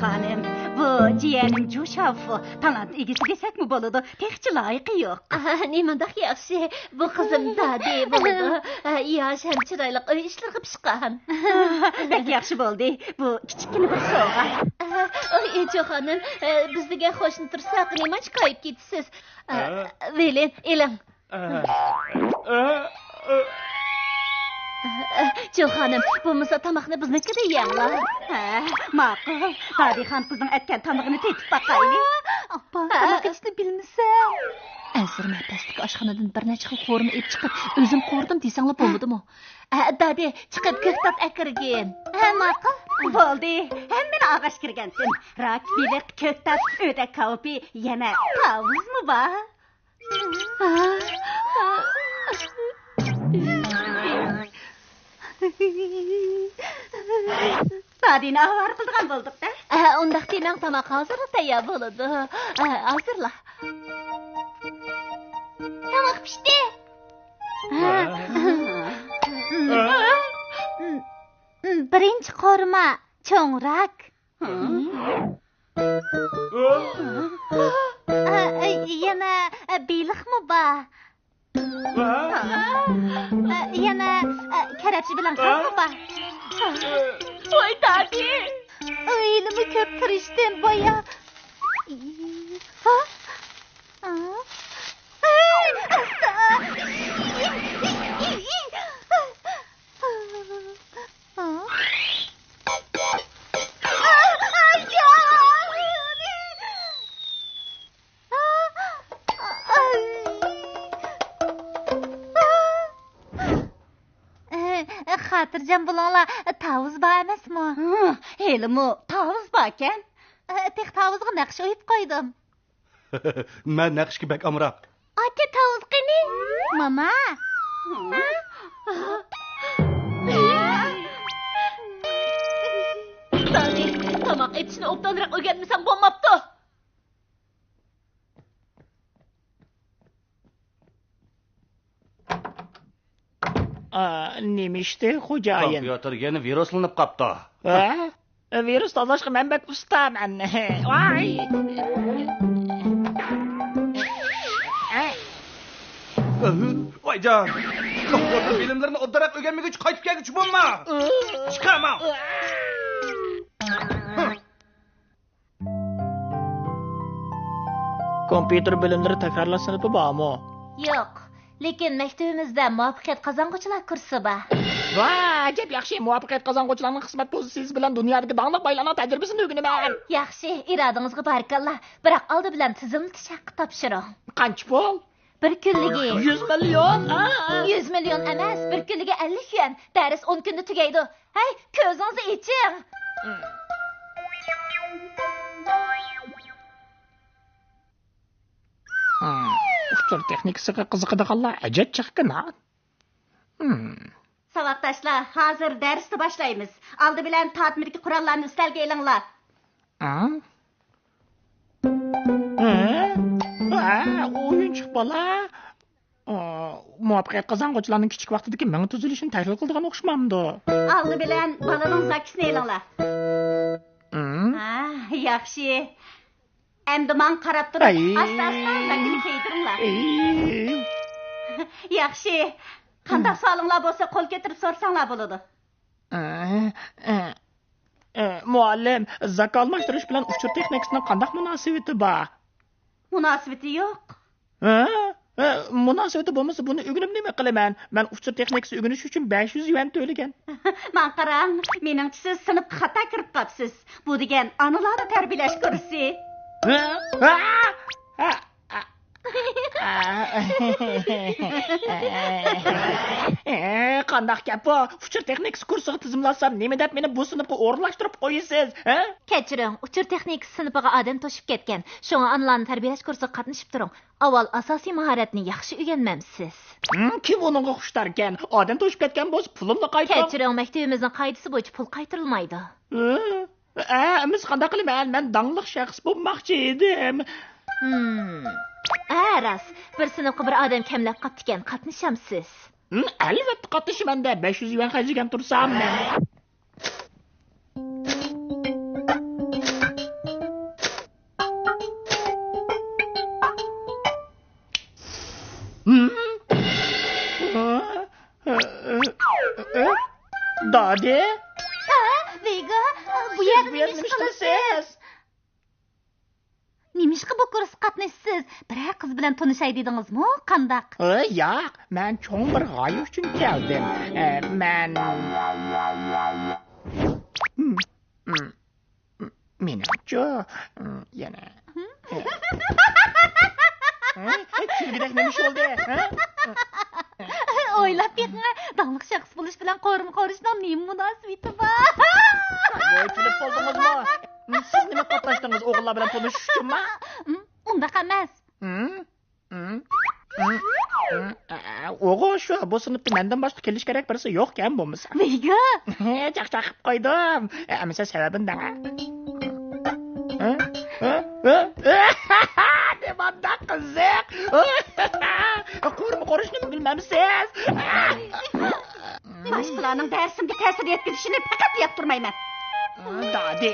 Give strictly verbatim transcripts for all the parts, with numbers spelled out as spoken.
خانىم، بۇ جىيەنىم جۇ شاۋفۇ. تالانت ئىگىسى دېسەكمۇ بولىدۇ. تېخىچە لايىقى يوق. ئاھ، نېمانداق ياخشى. بۇ قىزىم دادى بولىدۇ. ئاھ، ياش ھەم چىرايلىق، ئۆي ئىشلىرىغا پىشقان. بەك ياخشى بولدى. بۇ كىچىككىنە بىر سوۋغا. ئاھ، ئوي، ئىجۇ خانىم، ئاھ، بىز دېگەن قوشنا تۇرساق، نېمانچە كايىپ كېتىسىز؟ ئاھ، ۋېلىن، ئېلىڭ. ئاھ، ئاھ، ئاھ. ئاھ، ئاھ، جو خانىم، بولمىسا تاماقنى بىزنىڭكىدە يەڭلار. ھە، ماقۇل. دادىخان قىزنىڭ ئەتكەن تامىقىنى تېتىپ باقايلى. ئاپا، ھە؟ تاماق ئېتىشنى بىلمىسەم. ئەنسىرىمە، پەستىكى ئاشخانىدىن بىر نەچچە خىل قورۇما ئېلىپ چىقىپ، ئۆزۈم قورۇدۇم دېسەڭلار بولمىدىمۇ؟ ھە، دادى، چىقىپ كۆكتات ئەكىرگىن. ھە، ماقۇل. بولدى، ھەممىنى ئالغاچ كىرگەنتىم. راك، بېلىق، كۆكتات، ئۆدەك كاۋىپى، يەنە تاۋۇزمۇ بار. دادىنى ئاۋارە قىلىدىغان بولدۇق-دە. ئە، ئۇنداق دېمەڭ، تاماق ھازىرلا تەييار بولىدۇ. ئە، ھازىرلا. تاماق پىشتى. بىرىنچى قورۇما، چوڭ راك. ئا، ئا، يەنە، ئا، بېلىقمۇ بار. ئا، يەنە، ئا، كەرەپچە بىلەن قازمۇ بار. ۋاي دادى! ھېلىمۇ كۆپ تىرىشتىم بايا. ھا؟ ئا؟ ئاي، ئاستا! خاتىرجەم بولۇڭلار، تاۋۇز بار ئەمەسمۇ؟ ھېلىمۇ تاۋۇز باركەن. تېخى تاۋۇزغا نەقىش ئويۇپ قويدۇم. مەن نەقىشكە بەك ئامراق. ئاكا، تاۋۇز قېنى؟ ماما. دادى، تاماق ئېتىشنى ئوبدانراق ئۆگەنمىسەڭ بولماپتۇ. ئا، نېمە ئىشتى، خوجايىن؟ كومپيۇتېر يەنە ۋىرۇسلىنىپ قاپتۇ. ھە؟ ۋىرۇس تازىلاشقا مەن بەك ئۇستامەن. ۋاي! ۋايجان! كومپيۇتېر بىلىملىرىنى ئوبدانراق ئۆگەنمىگۈچە قايتىپ كەلگۈچى بولما! چىقارما! كومپيۇتېر بىلىملىرى تەكرارلاش سىنىپى بارمۇ؟ يوق، لېكىن مەكتىۋىمىزدە مۇۋەپپەقىيەت قازانغۇچىلار كۇرسى بار. ۋاي، ئەجەب ياخشى! مۇۋەپپەقىيەت قازانغۇچىلارنىڭ خىزمەت پوزىتسىيىسى بىلەن دۇنيادىكى داڭلىق بايلارنىڭ تەجرىبىسىنى ئۆگىنىمەن. ياخشى، ئىرادىڭىزغا بارىكاللا. بىراق ئالدى بىلەن تىزىملىتىش ھەققى تاپشۇرۇڭ. قانچە پۇل؟ بىر كۈنلۈكى. يۈز مىليون؟ ئا! يۈز مىليون ئەمەس، بىر كۈنلۈكى ئەللىك يۈەن. دەرس ئون كۈندە تۈگەيدۇ. ھەي، كۆزىڭىزنى ئېچىڭ! ئۇچۇر تېخنىكىسىغا قىزىقىدىغانلار ئەجەب جىقكىنا. ساۋاقداشلار، ھازىر دەرسنى باشلايمىز. ئالدى بىلەن تارتمىدىكى قوراللارنى ئۈستەلگە ئېلىڭلار. ئا؟ ئە؟ ئە، ئويۇنچۇق بالا. ئا، مۇۋەپپەقىيەت قازانغۇچىلارنىڭ كىچىك ۋاقتىدىكى مېڭە تۈزۈلۈشىنى تەھلىل قىلىدىغان ئوخشىمامدۇ؟ ئالدى بىلەن بالىنىڭ زاكىسىنى ئېلىڭلار. ھا، ياخشى. ئەمدى ماڭا قاراپ تۇرۇپ، ئاي. ئاستا-ئاستا زاكىنى كىيدۈرۈڭلار. ئاي. ياخشى. قانداق سوئالىڭلار بولسا، قول كۆتۈرۈپ سورىساڭلار بولىدۇ. ئە، ئە، ئە، مۇئەللىم، زاكا ئالماشتۇرۇش بىلەن ئۇچۇر تېخنىكىسىنىڭ قانداق مۇناسىۋىتى بار؟ مۇناسىۋىتى يوق. ھە؟ ھە، مۇناسىۋىتى بولمىسا، بۇنى ئۆگىنىپ نېمە قىلىمەن؟ مەن ئۇچۇر تېخنىكىسى ئۆگىنىش ئۈچۈن بەش يۈز يۈەن تۆلىگەن. ماڭا قاراڭ، مېنىڭچە سىز سىنىپقا خاتا كىرىپ قاپسىز. بۇ دېگەن ئانىلارنى تەربىيەلەش كۇرسى. ھە؟ ھە؟ ھە؟ قانداق گەپ بۇ؟ ئۇچۇر تېخنىكىسى كۇرسىغا تىزىملاتسام، نېمە دەپ مېنى بۇ سىنىپقا ئورۇنلاشتۇرۇپ قويىسىز، ھە؟ كەچۈرۈڭ، ئۇچۇر تېخنىكىسى سىنىپىغا ئادەم توشۇپ كەتكەن. شۇڭا ئانىلارنى تەربىيەلەش كۇرسىغا قاتنىشىپ تۇرۇڭ. ئاۋۋال ئاساسىي ماھارەتنى ياخشى ئۆگەنمەمسىز. ھىم، كىم ئۇنىڭغا خۇشتاركەن؟ ئادەم توشۇپ كەتكەن بولسا، پۇلۇمنى قايتۇرۇڭ. كەچۈرۈڭ، مەكتىۋىمىزنىڭ قائىدىسى بويىچە پۇل قايتۇرۇلمايدۇ. ھە؟ ئە، ئەمىسە قانداق قىلىمەن؟ مەن داڭلىق شەخس بولماقچى ئىدىم. ھىم. ئە، راست. بىر سىنىپقا بىر ئادەم كەملەپ قاپتىكەن. قاتنىشامسىز؟ ھىم، ئەلۋەتتە قاتنىشىمەن-دە. بەش يۈز يۈەن خەجلىگەن تۇرسام مەن. دادى؟ ھە، ۋېگا، بۇ يەردە نېمە ئىش قىلىسىز؟ نېمىشقا بۇ كۇرسقا قاتنىشىسىز؟ بىرەر قىز بىلەن تونۇشاي دېدىڭىزمۇ؟ قانداق؟ ئى، ياق، مەن چوڭ بىر غايە ئۈچۈن كەلدىم. ئە، مەن، م-، م-، م-، مېنىڭچۇ، م، يەنە. ھە؟ ھە؟ كۈلگۈدەك نېمە ئىش بولدى؟ ھە؟ ئويلاپ بېقىڭ، داڭلىق شەخس بولۇش بىلەن قورۇما قورۇشنىڭ نېمە مۇناسىۋىتى بار؟ ۋوي، كۈلۈپ بولدىڭىزمۇ؟ سىز نېمە قاتناشتىڭىز، ئوغۇللار بىلەن تونۇشۇش ئۈچۈنمۇ؟ ئۇنداق ئەمەس. ھە؟ ھە؟ ھە؟ ئوغۇل شۇ، بۇ سىنىپتا مەندىن باشقا كېلىش كېرەك بىرسى يوقكەن بولمىسا. ۋېگا! چاقچاق قىلىپ قويدۇم. ئەمىسە سەۋەبىنى دەڭە. ھە؟ ھە؟ ھە؟ نېمانداق قىزىق! قورۇما قورۇشنىمۇ بىلمەمسىز؟ باشقىلارنىڭ دەرسىمگە تەسىر يەتكۈزۈشىنى پەقەت ياقتۇرمايمەن. دادى.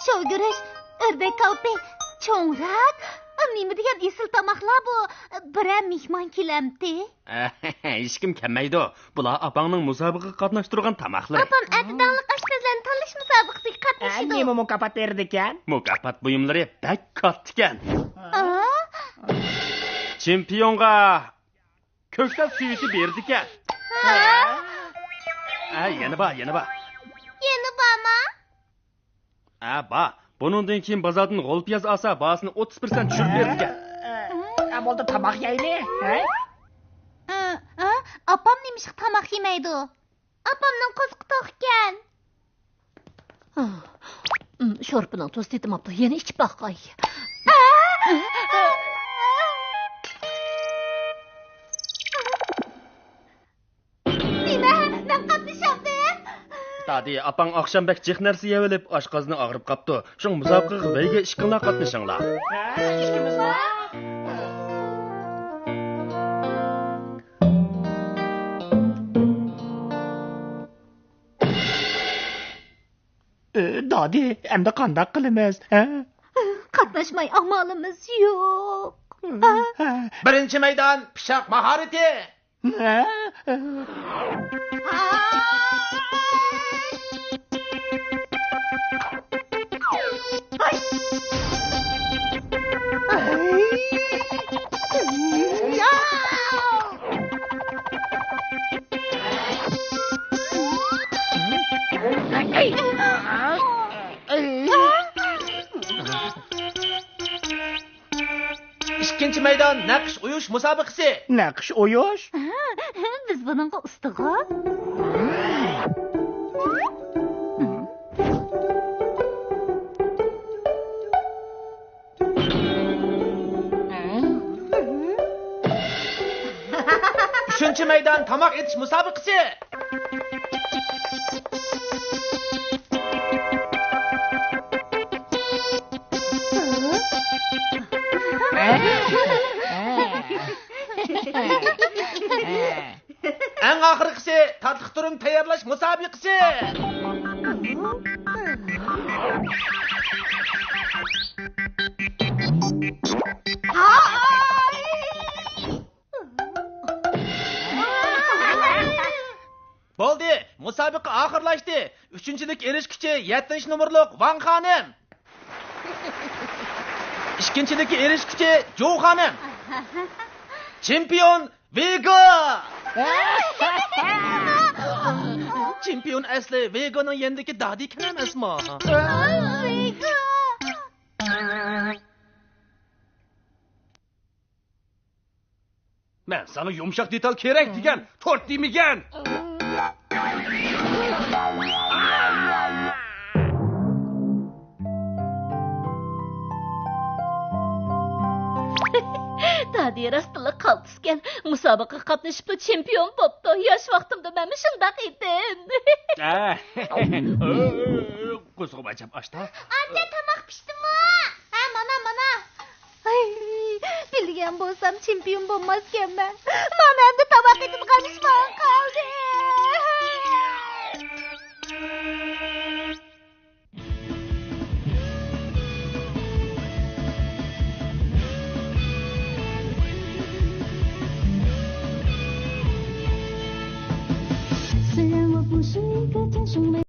شوۋگۈرۈچ، ئۆردەك كالتى، چوڭراك. نېمە دېگەن ئېسىل تاماقلار بۇ؟ بىرەر مېھمان كېلەمتى؟ ھېچكىم كەلمەيدۇ. بۇلار ئاپاڭنىڭ مۇسابىقىگە قاتناشتۇرغان تاماقلىرى. ئاپام ئەتە داڭلىق ئاشپەزلەرنى تاللاش مۇسابىقىسىگە قاتنىشىدۇ. نېمە مۇكاپات بېرىدىكەن؟ مۇكاپات بۇيۇملىرى بەك كاتتىكەن. ئا؟ چېمپىيونغا كۆكتات سۈيىتى بېرىدىكەن. ھە؟ ھە، يەنە بار، يەنە بار. يەنە بارمۇ؟ ھە، بار. بۇنىڭدىن كېيىن بازاردىن غول پىياز ئالسا، باھاسىنى ئوتتۇز پىرسەنت چۈشۈرۈپ بېرىدىكەن. ھە، بولدى، تاماق يەيلى. ھە؟ ھە، ھە، ئاپام نېمىشقا تاماق يېمەيدۇ؟ ئاپامنىڭ قورسىقى توقكەن. شورپىنىڭ تۇزى تېتىماپتۇ، يەنە ئىچىپ باقاي. نېمە؟ مەن قاتنىشالدىم؟ دادى، ئاپاڭ ئاخشام بەك جىق نەرسە يەۋېلىپ، ئاشقازىنى ئاغرىپ قاپتۇ. شۇڭا مۇسابىقىگە ۋەيگە ئىككىڭلار قاتنىشىڭلار. ھە، ئىككىمىزلا؟ ئى، دادى، ئەمدى قانداق قىلىمىز، ھە؟ قاتناشماي ئامالىمىز يوق. ھە. بىرىنچى مەيدان، پىچاق ماھارىتى. ھە؟ ئىككىنچى مەيدان، نەقىش ئويۇش مۇسابىقىسى. نەقىش ئويۇش؟ بىز بۇنىڭغا ئۇستىغۇ. ئۈچىنچى مەيدان، تاماق ئېتىش مۇسابىقىسى. ئەڭ ئاخىرقىسى تاتلىق دۇرۇم تەييارلاش مۇسابىقىسى. بولدى، مۇسابىقە ئاخىرلاشتى. ئۈچىنچىلىككە ئېرىشكۈچى يەتتىنچى نومۇرلۇق ۋاڭ خانىم. ئىككىنچىلىككە ئېرىشكۈچى جو خانىم. چېمپىيون ۋېگا! چېمپىيون ئەسلى ۋېگانىڭ يېنىدىكى دادىكەن ئەمەسمۇ؟ مەن ساڭا يۇمشاق دېتال كېرەك دېگەن، تورت دېمىگەن. دادى راستلا قالتىسكەن. مۇسابىقىگە قاتنىشىپلا چېمپىيون بوپتۇ. ياش ۋاقتىمدا مەنمۇ شۇنداق ئىدىم. قوزغىما ئاچاپ ئاشتا. ئاچا، تاماق پىشتىمۇ؟ ھە، مانا، مانا. ئاي، بىلگەن بولسام چېمپىيون بولماسكەنمەن. مانا ئەمدى تاماق ئېتىدىغان ئىش ماڭا قالدى.